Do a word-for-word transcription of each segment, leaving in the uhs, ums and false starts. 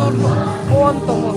Pon to mo.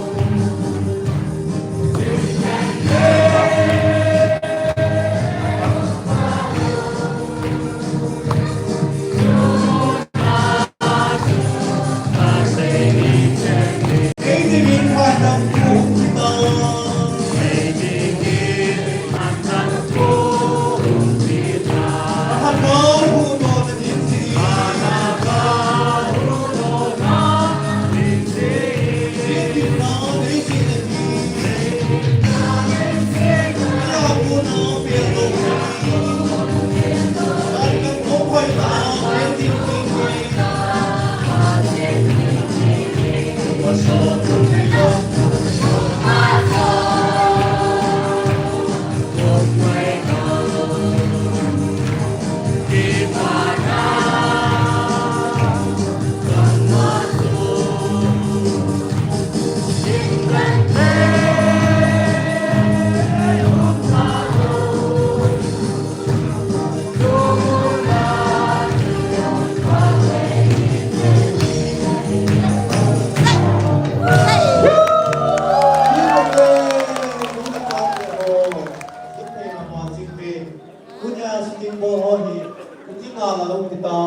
Kunya shooting bol ho hi, kutina la lo kita.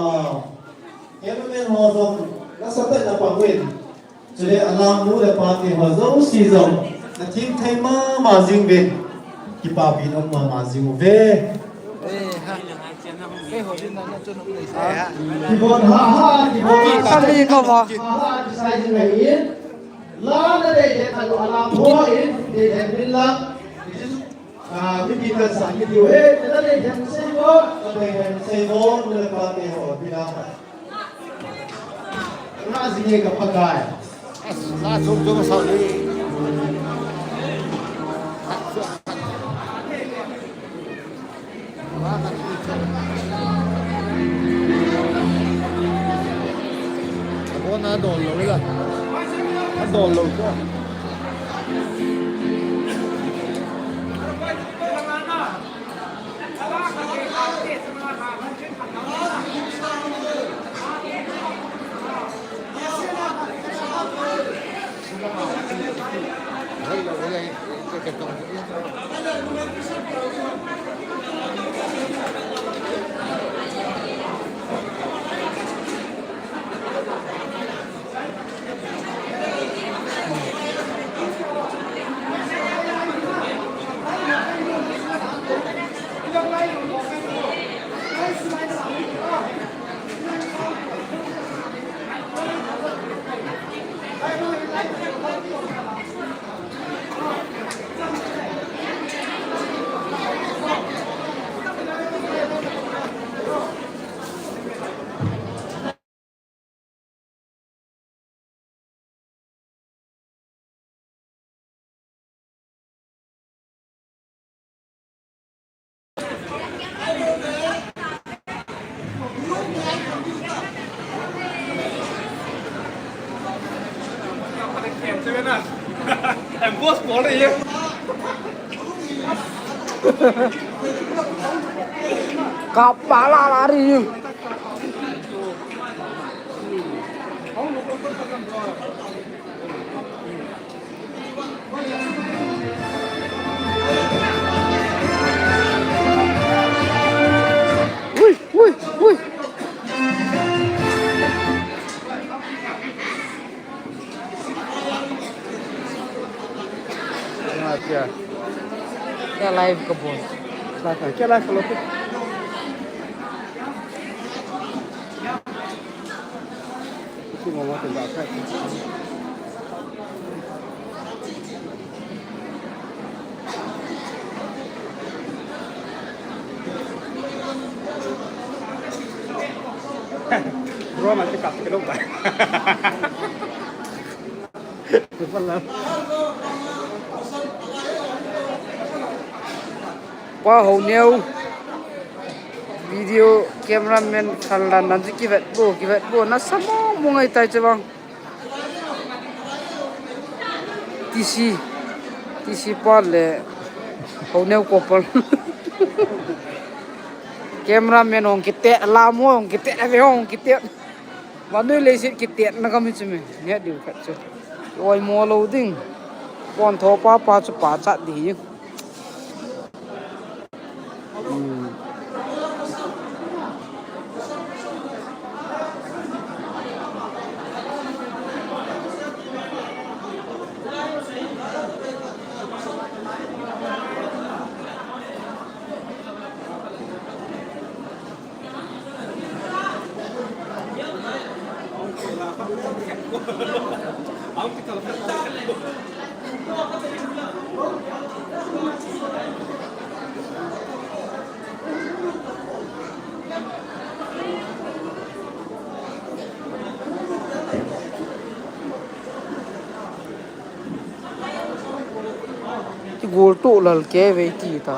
Cameraman ho jong, nasatah in apang uvin. Chule alam nu le pa te ho jouse jong, nathem thei mama jing uvin. Kipapi in um mama jing uve. Kibon ha ha, kibon ha ha. Kami ko ba? Ha ha, kisai jing ahi. La nadei dei tah u alam ho in, dei dei uvin lang. Ah, mipi kansah kit diu ahi, nadei dei sei vo, nadei dei sei vo, nu le pa te ho, pina. Nga jing e ka Pakai. La sum sum sa ni. Abon a dol lou la. A dol lou ko. Kapala lari. Ui, ui, ui. Kya live ka bol? Live, kya live ka lo? Isi mama te ba ka. Bro, man te kap ke lo ba. Pa Honeo, video cameraman khaldan nan chu kivet bo, kivet bo, nasa mong mong ahitai chu bang. T C, T C pa le Honeo couple. Cameraman hung kitet, lam ho hung kitet, ave hung kitet. Vannoi leiset kitetna gam hi chu me, neh diu khat chu. Oi mo lo ding. Pon tho pa pa chu pa chat di. Hmm. Ti gol to lal ke ve ti ta.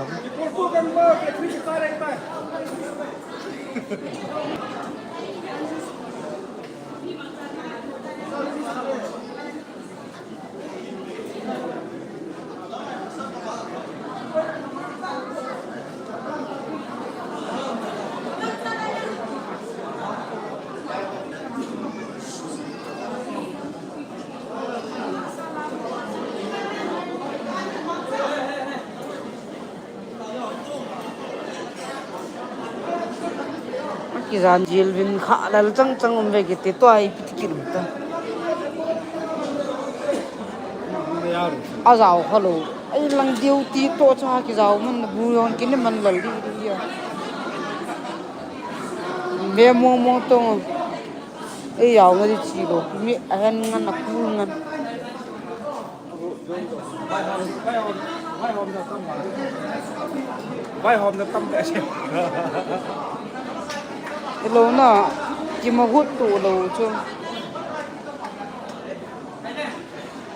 Kijan jil vin kha lal chang chang um ve kiti to ai piti kin ta. A jao kha lo. Ai lang diu ti to cha kijao man bu yon kin man lal di di ya. Ve mo mo to. Ei jao ma di chi lo. Mi a hen ngan a kul ngan. Vaihomna tam te se. Ilo na, kima hut tu lo chu.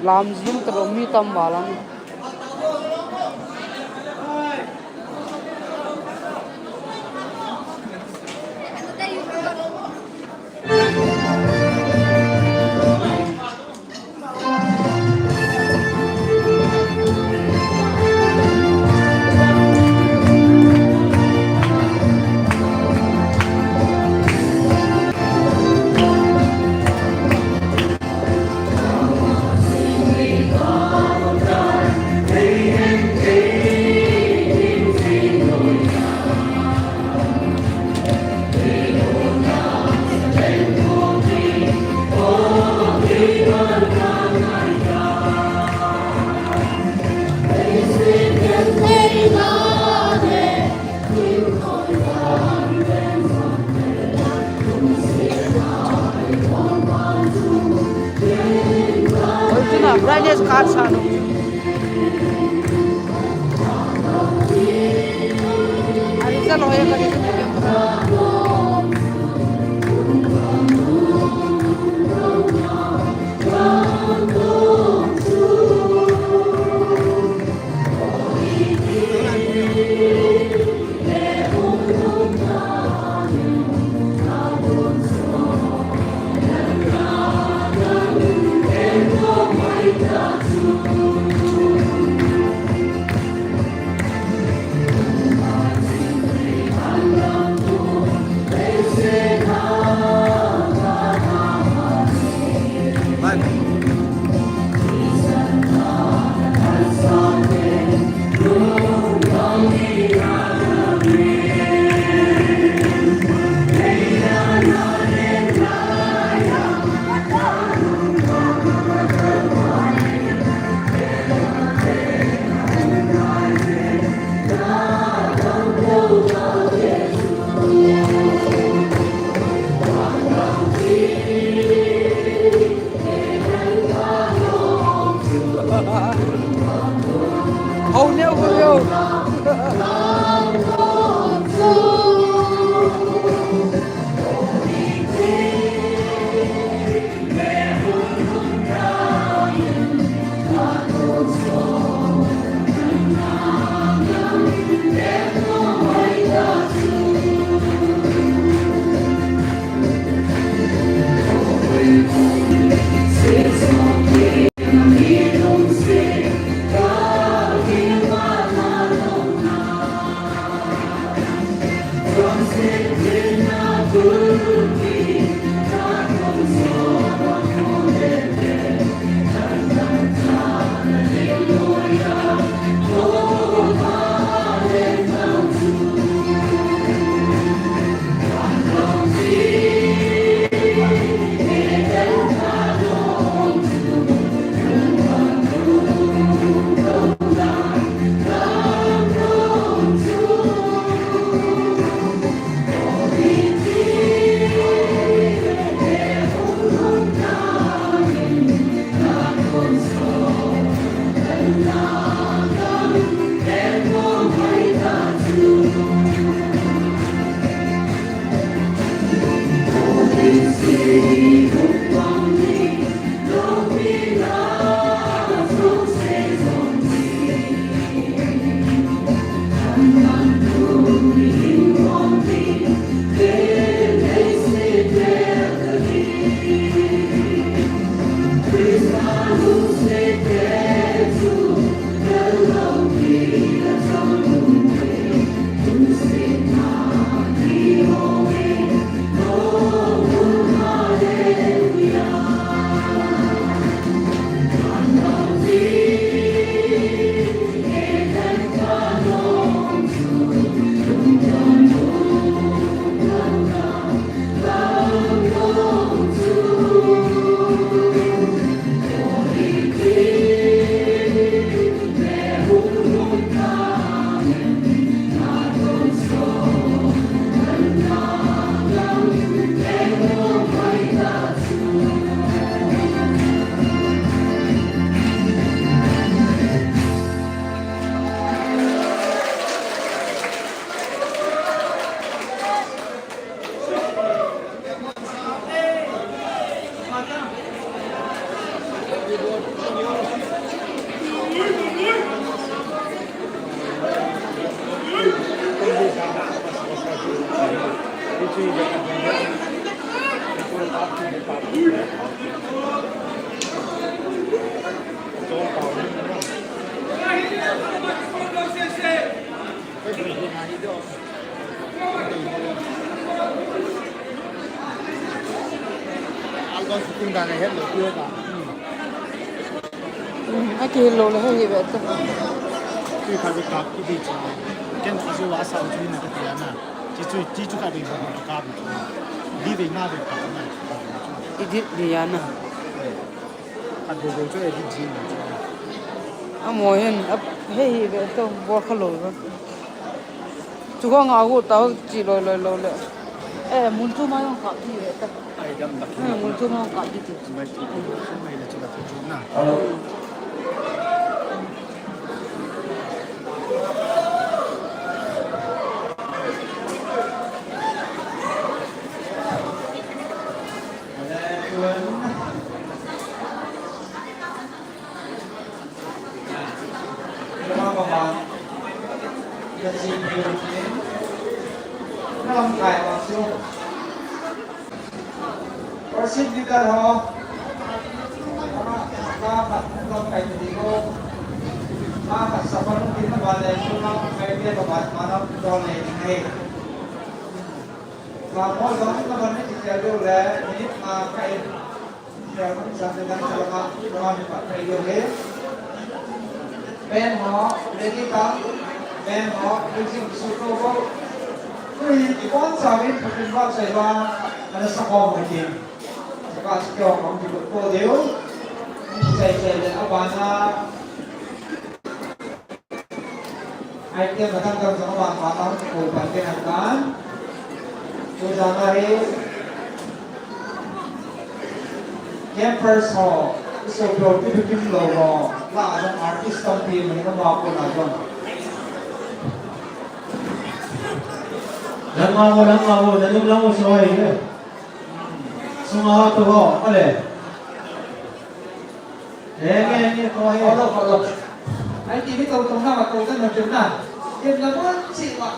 Lam jing ta lo mi tam ba lang. Original brightness card sa lo. Ari sa lo ya kali. Album shooting dan a het lou pi ta. Hmm, a kihil lou le hei hi ve ta. Tui kha ve kap ki di cha. Ken a ju wa sa u chu na ka ti ana. Chi chu, chi chu kha ve ba ka kap. Di ve na ve kap na. Edit di ana. Khat bou bou chu edit jing. Amaho hin, a, hei hi ve ta, bol kha lou ve. Chu kho nga hu ta, chi loi loi lou le. Eh, mun chu ma jong kap di ve ta. Ai dam dak. Eh, mun chu ma jong kap di ti. Mai chu, mai chu, mai la chu la chu na. Worship leader ho, ama, ama, ama, kai ni ho, ama, sa pa ni na ba le, so na kai ni ba ba, ma na do le ni. Ka mo jong na ban ni ti tia lou le, minute nga kai. Tia kun sa te dan sa la ka, la mi pa kai lou le. Band ho, ready ka. Band ho, music su ko ko. Kui ki kon sa win pa kin ba sai ba, ana sa ko ma kin. Sa ka sa ko ko ki ko deu. Sai sai le abana. Ai, tia matang kang sa ka ba, ba, ba, ko, ba, tia, kan. Ko, sa, ba, he. Campers ho, so, bro, pi, pi, pi, lo, ho. La, jong artist tampi, mani, ka, ba, ko, na, jong. Lang, ma, mo, lang, ma, mo, na, lang, lang, mo, so, he, he. Sunga, to, ho, ale. Follow, follow. Ai, ti mi to tong na, ma to na, ma to na. Em na mon si ma.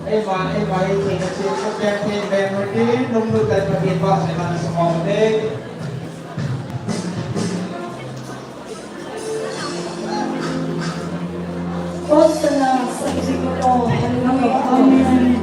Ei ma, ei ma, ei ti na si, sa pen ti ben mo ti, nung lu tan ma ti ba, sa ma na sa mo de. Hosanna, sa ti ko, hallelujah, amen.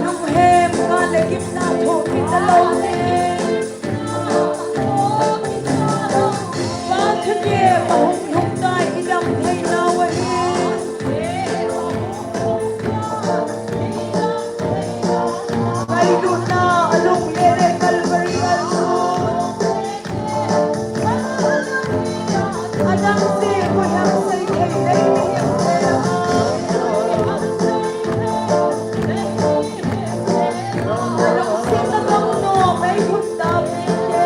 Lunghem ngah le gimna thoh kit talou ding. Pa thunem ahung lhung tai, i dam thei nau ahi. Ngailutna a lunglele Calvary a chu. Adang se koi ham sei thei nei ni him le. A lungsetna bang nom ei hun ta pi ke.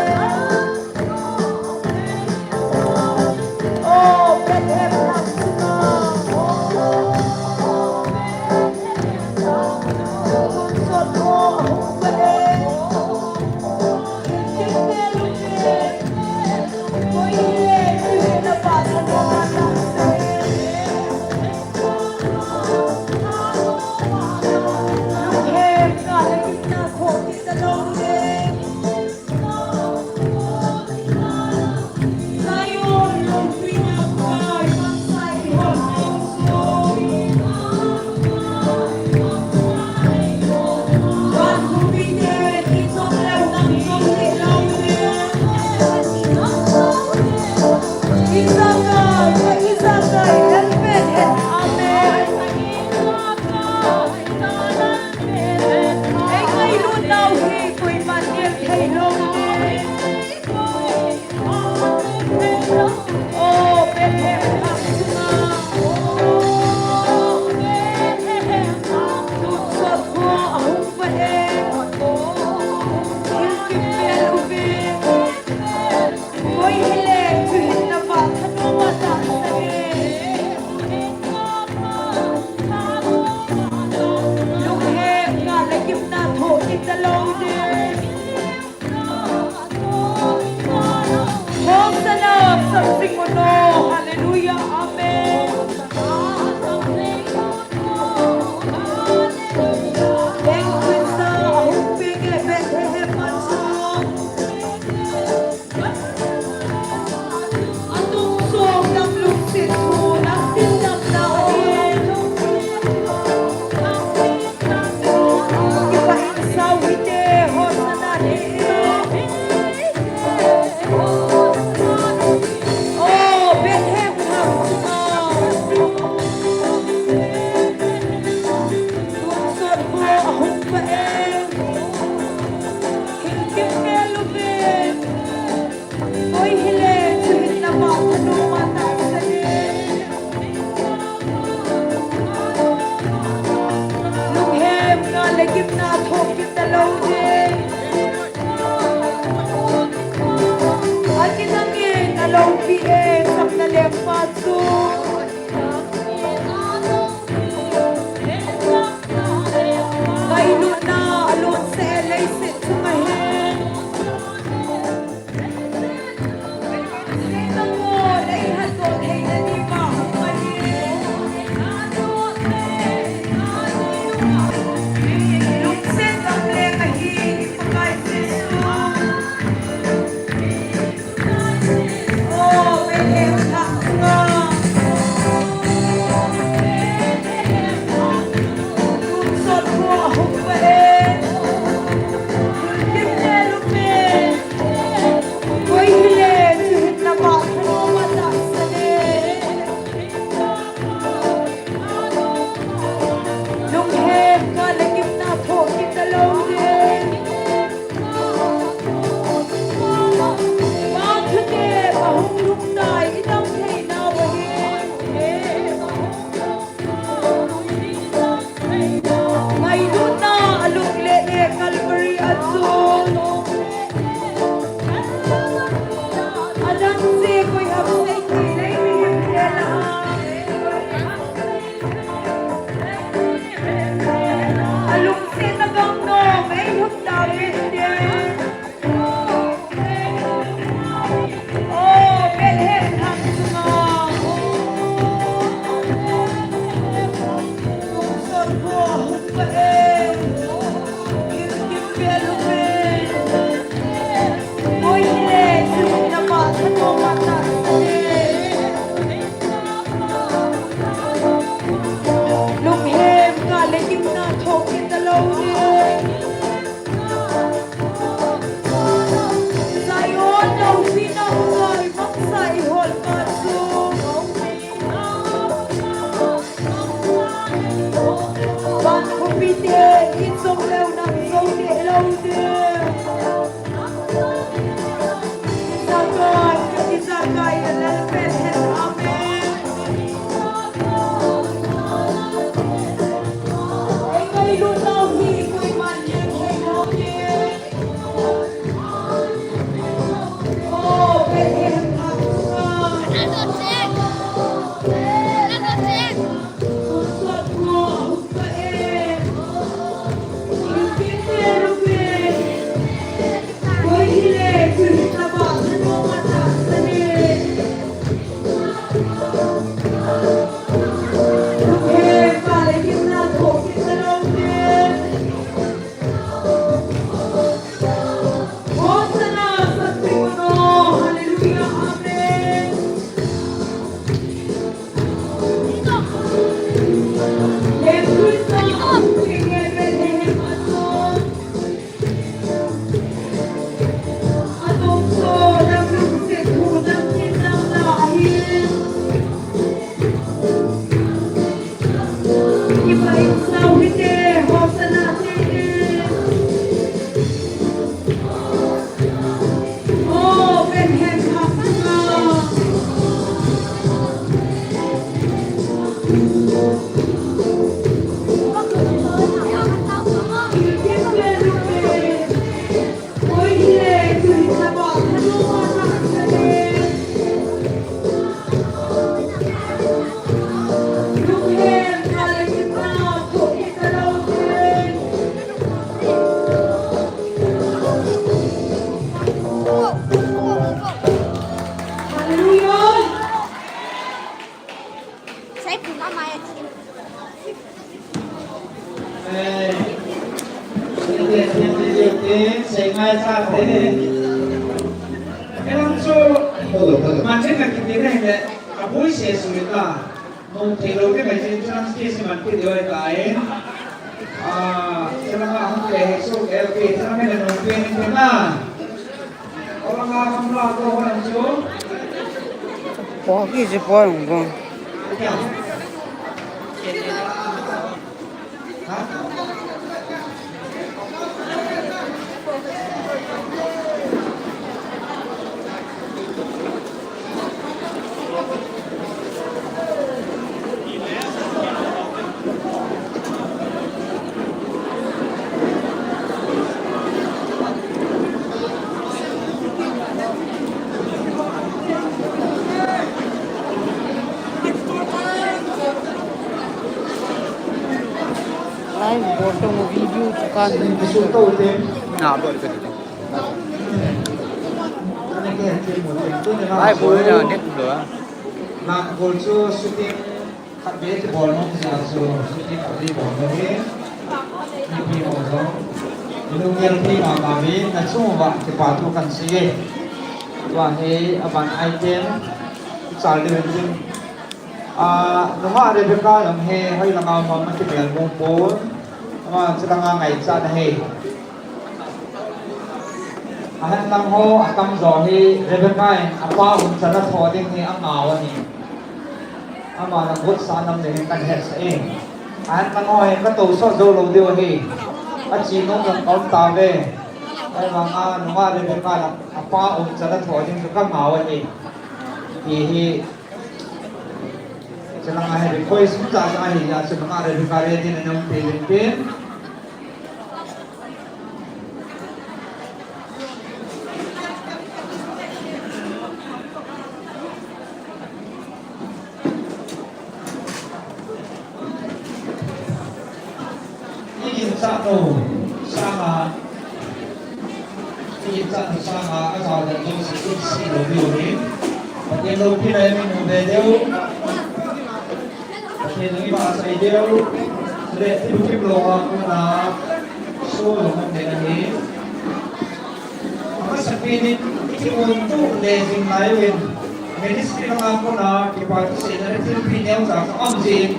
Hallelujah, amen. Lunghem ngah le gimna thoh kit talou ding. Akinangin aloupi e, sapna lengpa chu. Ngailutna alonsah e leiset chunga hin. Nung thei lou ding ahi, chance case man kit ding ahi tai. Ah, chulanga hung kile hi chu L P, chulanga nung pen in pen na. Olanga hung la ko hung chu. Po ki ji po hung ko. Kya? Ha? Live bol tong video chu kan. Na bol ka di. Live bol na net lo a. Na bol chu shooting khat be ti bol nom ti jeh a chu shooting khat be bol nom e. Ipi mo jong. Ilunggel pi mama ve na chung uva kipa thu kan sei e. Tua hi aban item. Chal de ven tin. Ah, nungah Rebecca jong hi hoilanga um ham, mati mel mong pon. Ama chulanga ngaichat ahi. Ahenlang ho atamjo hi Rebecca in apa umchan athoh ding hi angao ahi. Ama na gotsa nam le hin kan hetsah e. Ahenlang ho hi katousot jou lou diu ahi. Achi nom jong kaum tauve. Ahivanga nungah Rebecca in apa umchan athoh ding chu kangao ahi. Ti hi Chulanga hi request mu ta sa hi ya, chulanga re bikare din na um pe len pe. Igin sa no, sa nga. Igin sa no, sa nga, a sa da jong si kun si lo bi o ni. Pathen loupina i mu be diu. Pathen i vahchoi diu. Le, i bu kim lo a kona. So lo mo te na ni. Amasapen in, i kimuto le jing lai uvin, ministry langa kona, kipa thuseina le thilpeh neocha ka um jin,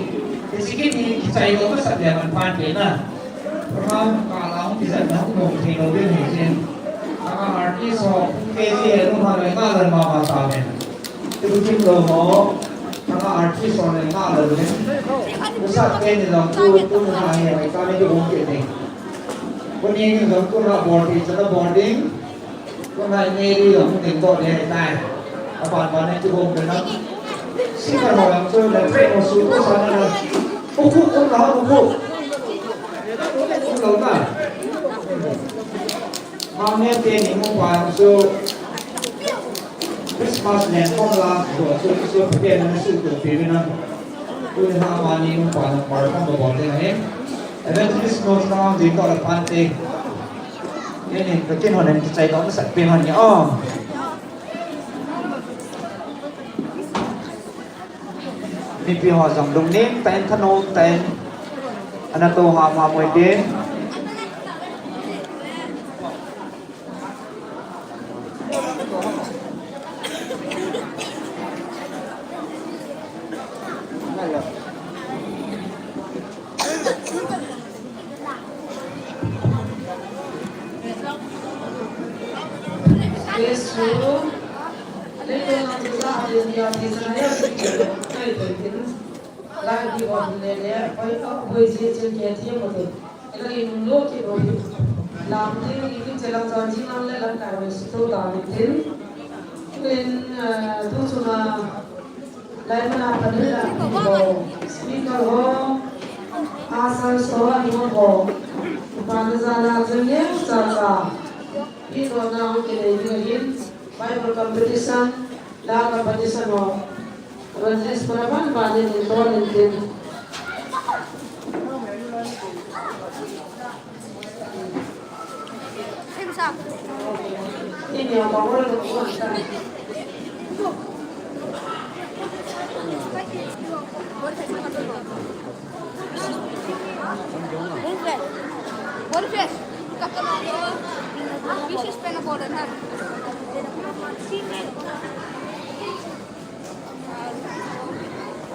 hiche kin hi kichai lou masat le man phan te na. Program kala hung kijat na hung mong thei lou ding hi jin. Anga artist ho, K G he lung ha loi nga lal mama tauvin. Thilpeh lou ho, anga artist ho le nga lal uvin. Masat te ni lou tu, tu na he, mai ka ni ki hung ke ni. Kuni ni jong kona bol thei chana bol ding. Kona Mary jong ding bol ding tai. Aban ban nei tu bol ding na. Singer ho jong chu na train ho su ko sa na na. Ukhu, um la, ukhu. Um la na. Mane te ni mo pa jong chu. Christmas len kong la, so, so, so, Pathen in asuhtoh peh uvin a. Tuni a amani upa number kong bol ding ahi. Evangelist no chang ding to la pan te. Ni ni, ka kin hon en kichai dong sat pen hon ni o. Mipi ho jong lungnem tah in, thanom tah in. Ana tou ham ham uvin te. Jesu, leitung a tusa a tia tia sana ya, kai pen tin. Lai di hon le le, hoi, hoi je chen ke ti mo te. Ila i nung lo ki lo. Lam ti i ki che lang chan jing lang le lang kai hoi si to ta ni tin. Ken, eh, tu chunga, lai mana pa ni la ko. Speaker ho, ushers ho, admin ho, upana jal a chun neocha cha, pi tona hung kinei ding ahin, Bible competition, la competition ho, evangelist para ban ban in, in don in tin.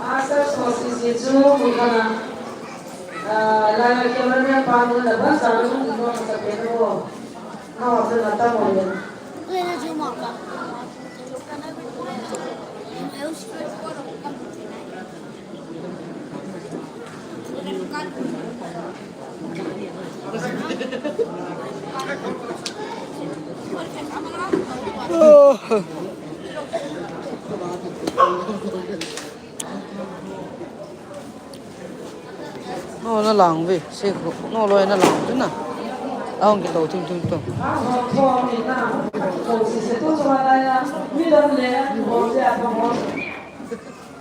Ushers ho sese chu mun khat a, ah, lai cameraman pa mun a ba sa mun mun sa pe no. Na wa na ta mo ne. Oh. No, na lang ve, se ko, no loi na lang tu na. Ahung kito thim thim to.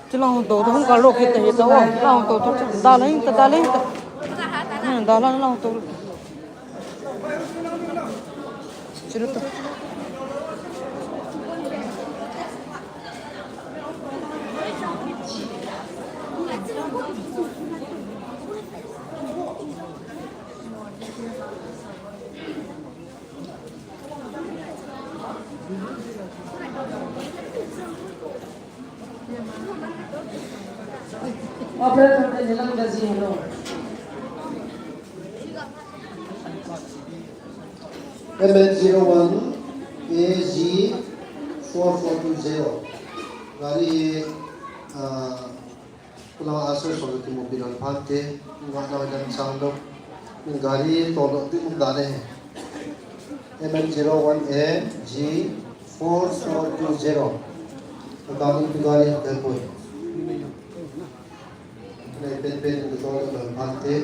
Ti lang to, to hung kalo kit hi to, lang to, to, da lang ta, da lang ta. Hmm, da lang, lang to. Sino to? Operator, nilang gaji, hello. M N zero one A G four four two zero. Gari, ah, kula asa so tu mo bilang pante, ngah na dan sang do. Gari to do tu mum dane. M N zero one A G four four two zero. Kami tu gari hatel poi. Nai pen pen tu to do pante.